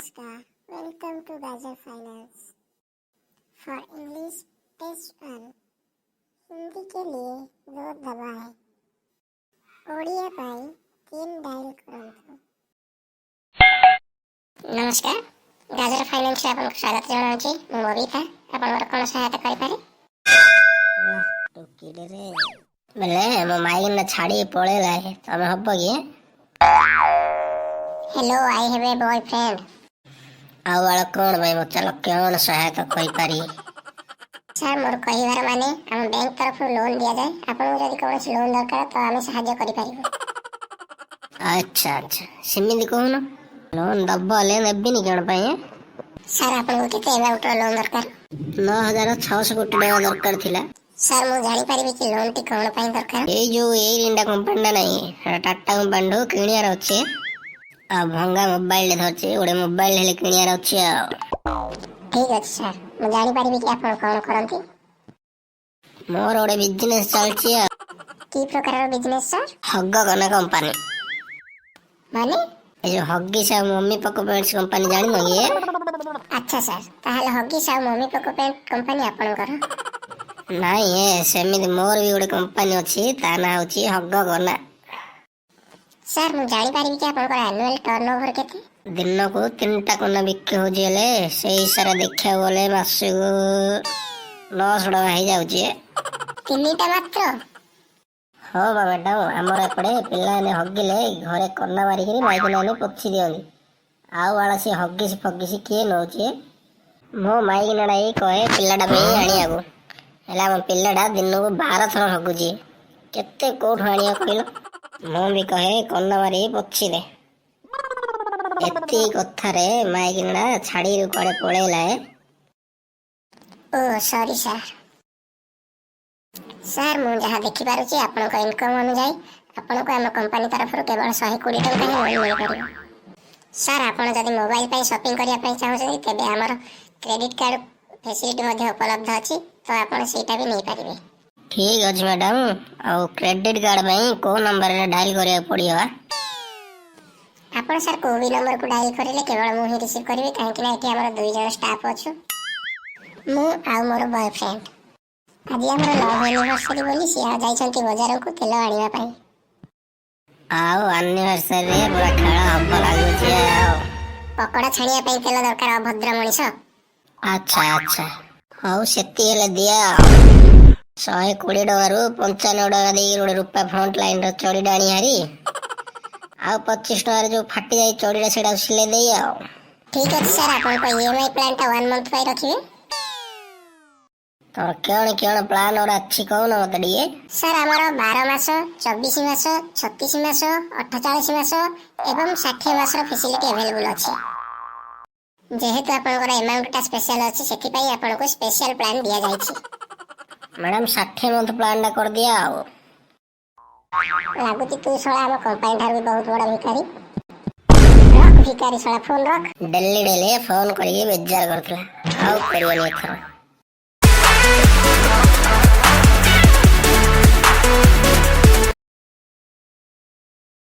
ନମସ୍କାର। Welcome to Gajar Finance. For English, press 1. Hindi के लिए 2 दबाएं। ଓଡ଼ିଆ ପାଇଁ 3 ଡାଏଲ କରନ୍ତୁ। ନମସ୍କାର, ଗାଜର ଫାଇନାନ୍ସରେ ଆପଣଙ୍କୁ ସ୍ୱାଗତ ଜଣାଉଛି। ମୁଁ ବବିତା, ଆପଣଙ୍କର କ'ଣ ସହାୟତା କରିପାରେ? ଟୋକିଟେ ରେ। ବେଲେ ମୋ ମାଇକିନା ଛାଡ଼ିକି ପଳେଇଲା, ତମେ ହବ କି? Hello, I have a boyfriend. ଆଉ ବାଳ କଣ ପାଇଁ ପଚାର, କଣ ସହାୟତା କହିପାରି? ସାର୍, ମୋର କହିବାର ମାନେ ଆମ ବ୍ୟାଙ୍କ ତରଫରୁ ଲୋନ୍ ଦିଆଯାଏ। ଆପଣଙ୍କୁ ଯଦି କୌଣସି ଲୋନ୍ ଦରକାର ତ ଆମେ ସାହାଯ୍ୟ କରିପାରିବୁ। ଆଚ୍ଛା, ସେମିତି କହୁନ। ଲୋନ୍ ଦବ ହେଲେ ନେବିନି କଣ ପାଇଁ? ସାର୍, ଆପଣଙ୍କୁ କେତେ ଆମାଉଣ୍ଟର ଲୋନ୍ ଦରକାର? 9600 କୋଟି ଟଙ୍କା ଦରକାର ଥିଲା। ସାର୍, ମୁଁ ଜାଣିପାରିବି କି ଲୋନ୍ଟି କ'ଣ ପାଇଁ ଦରକାର? ଏଇ ଯୋଉ ଏୟାର ଇଣ୍ଡିଆ କମ୍ପାନୀଟା ନାହିଁ, ସେଟା ଟାଟା କମ୍ପାନୀଠୁ କିଣିବାର ଅଛି। ଆଉ ଭଙ୍ଗା ମୋବାଇଲଟେ ଧରିଛି, ଗୋଟେ ମୋବାଇଲ ହେଲେ କିଣିବାର ଅଛି ଆଉ। ଠିକ୍ ଅଛି ସାର୍, ମୁଁ ଜାଣିପାରିବି କି ଆପଣ କ'ଣ କରନ୍ତି? ମୋର ଗୋଟେ ବିଜନେସ ଚାଲିଛି ଆଉ। କି ପ୍ରକାରର ବିଜନେସ୍ ସାର୍? ହଗ କନା କମ୍ପାନୀ। ମାନେ? ଏ ଯୋଉ ହଗିସ୍ ଆଉ ମମି ପୋକୋ ପ୍ୟାଣ୍ଟସ୍ କମ୍ପାନୀ ଜାଣିନ କି? ଆଚ୍ଛା ସାର୍, ତାହେଲେ ହଗିସ୍ ଆଉ ମମି ପୋକୋ ପ୍ୟାଣ୍ଟ କମ୍ପାନୀ ଆପଣଙ୍କର? ନାଇଁ ଏ, ସେମିତି ମୋର ବି ଗୋଟେ କମ୍ପାନୀ ଅଛି, ତା ନାଁ ହଉଛି ହଗ କନା। ସାର୍, ମୁଁ ଜାଣିପାରିବି କି ଆପଣଙ୍କର ଆନୁଆଲ ଟର୍ନ ଓଭର କେତେ? ଦିନକୁ ତିନିଟା କନା ବିକ୍ରି ହଉଛି, ହେଲେ ସେଇ ହିସାବରେ ଦେଖିବାକୁ ଗଲେ ମାସକୁ 900 ଟଙ୍କା ହେଇଯାଉଛି। ତିନିଟା ମାତ୍ର? ହଁ ବା ମ୍ୟାଡାମ, ଆମର ଏପଟେ ପିଲାମାନେ ହଗିଲେ ଘରେ କନା ମାରିକିରି ମାଇକିନା ପୋଛି ଦିଅନ୍ତି। ଆଉ ବାଳ ସେ ହଗିସି ଫଗିସି କିଏ ନଉଛି? ମୋ ମାଇକିନାଟା ଏଇ କହେ ପିଲାଟା ପାଇଁ ଆଣିବାକୁ, ହେଲେ ଆମ ପିଲାଟା ଦିନକୁ 12 ଥର ହଗୁଛି, କେତେ କୋଉଠୁ ଆଣିବ କହିଲ? ମୁଁ ବି କହେ କନା ମାରି ପୋଛି ଦେ। ଏତିକି କଥାରେ ମାଇକିନାଟା ଛାଡ଼ିକି କୁଆଡ଼େ ପଳେଇଲା ଏ। ଓ ସରି ସାର୍। ସାର୍, ମୁଁ ଯାହା ଦେଖିପାରୁଛି, ଆପଣଙ୍କ ଇନକମ୍ ଅନୁଯାୟୀ ଆପଣଙ୍କୁ ଆମ କମ୍ପାନୀ ତରଫରୁ କେବଳ 120 ଟଙ୍କା ହିଁ ଲୋନ୍ ମିଳିପାରିବ। ସାର୍, ଆପଣ ଯଦି ମୋବାଇଲ ପାଇଁ ସପିଂ କରିବା ପାଇଁ ଚାହୁଁଛନ୍ତି, ତେବେ ଆମର କ୍ରେଡିଟ୍ କାର୍ଡ଼ ଫେସିଲିଟି ମଧ୍ୟ ଉପଲବ୍ଧ ଅଛି, ତ ଆପଣ ସେଇଟା ବି ନେଇପାରିବେ। ଠିକ ଅଛି ମ୍ୟାଡାମ, ଆଉ କ୍ରେଡିଟ୍ କାର୍ଡ ପାଇଁ କୋଉ ନମ୍ବରରେ ଡାଇଲ କରିବାକୁ ପଡ଼ିବ ବା? ଆପଣ ସାର୍, କୋଉ ବି ନମ୍ବରକୁ ଡାଇଲ୍ କରିଲେ କେବଳ ମୁଁ ହିଁ ରିସିଭ୍ କରିବି, କାହିଁକି ନା ଏଠି ଆମର ଦୁଇ ଜଣ ଷ୍ଟାଫ୍ ଅଛୁ, ମୁଁ ଆଉ ମୋର ବୟଫ୍ରେଣ୍ଡ। ଆଜି ଆମର ଲଭ୍ ଆନିଭର୍ସରୀ ବୋଲି ସିଏ ଯାଇଛନ୍ତି ବଜାରକୁ ତେଲ ଆଣିବା ପାଇଁ। ଆଉ ଆନିଭର୍ସରୀରେ ପୁରା ଖେଳ ହବ ଲାଗୁଛି ଆଉ। ପକୋଡ଼ା ଛାଣିବା ପାଇଁ ତେଲ ଦରକାର, ଅଭଦ୍ର ମଣିଷ। ଆଚ୍ଛା, ହଉ, ସେତିକି ହେଲେ ଦିଅ ଆଉ। 120 ଟଙ୍କାରୁ 95 ଟଙ୍କା ଦେଇକି ଗୋଟେ ରୂପା ଫ୍ରଣ୍ଟ ଲାଇନର ଚଡ଼ିଟା ଆଣି ହାରି, ଆଉ 25 ଟଙ୍କାରେ ଯୋଉ ଫାଟି ଯାଇ ଚଡ଼ିଟା, ସେଇଟାକୁ ସିଲେଇ ଦେଇ ଆଉ। ଠିକ୍ ଅଛି ସାର୍, ଆପଣଙ୍କ ଇଏମ୍ଆଇ ପ୍ଲାନ୍ଟା ୱାନ୍ ମନ୍ଥ ପାଇଁ ରଖିବେ? ତମର କେଣ କେଣ ପ୍ଲାନ୍ ଗୁଡ଼ା ଅଛି କହୁନ ମତେ ଟିକେ। ସାର୍, ଆମର 12 ମାସ, 24 ମାସ, 36 ମାସ, 48 ମାସ ଏବଂ 60 ମାସର ଫେସିଲିଟି ଆଭେଲେବୁଲ୍ ଅଛି। ଯେହେତୁ ଆପଣଙ୍କର ଆମାଉଣ୍ଟଟା ସ୍ପେଶାଲ ଅଛି, ସେଥିପାଇଁ ଆପଣଙ୍କୁ ସ୍ପେଶାଲ ପ୍ଲାନ୍ ଦିଆଯାଇଛି। ମ୍ୟାଡ଼ାମ, 60 ମନ୍ଥ ପ୍ଲାନ୍ଟା କରିଦିଅ ଆଉ। ଲାଗୁଛି ତୁ ଶଳା ଆମ କମ୍ପାନୀ ଠାରୁ ବି ବହୁତ ବଡ଼ ଭିକାରୀ। ରଖ ଭିକାରୀ ଶଳା, ଫୋନ୍ ରଖ। ଡେଲି ଡେଲି ଫୋନ୍ କରିକି ବେଜାର କରୁଥିଲା, ଆଉ କରିବନି ଏଥର।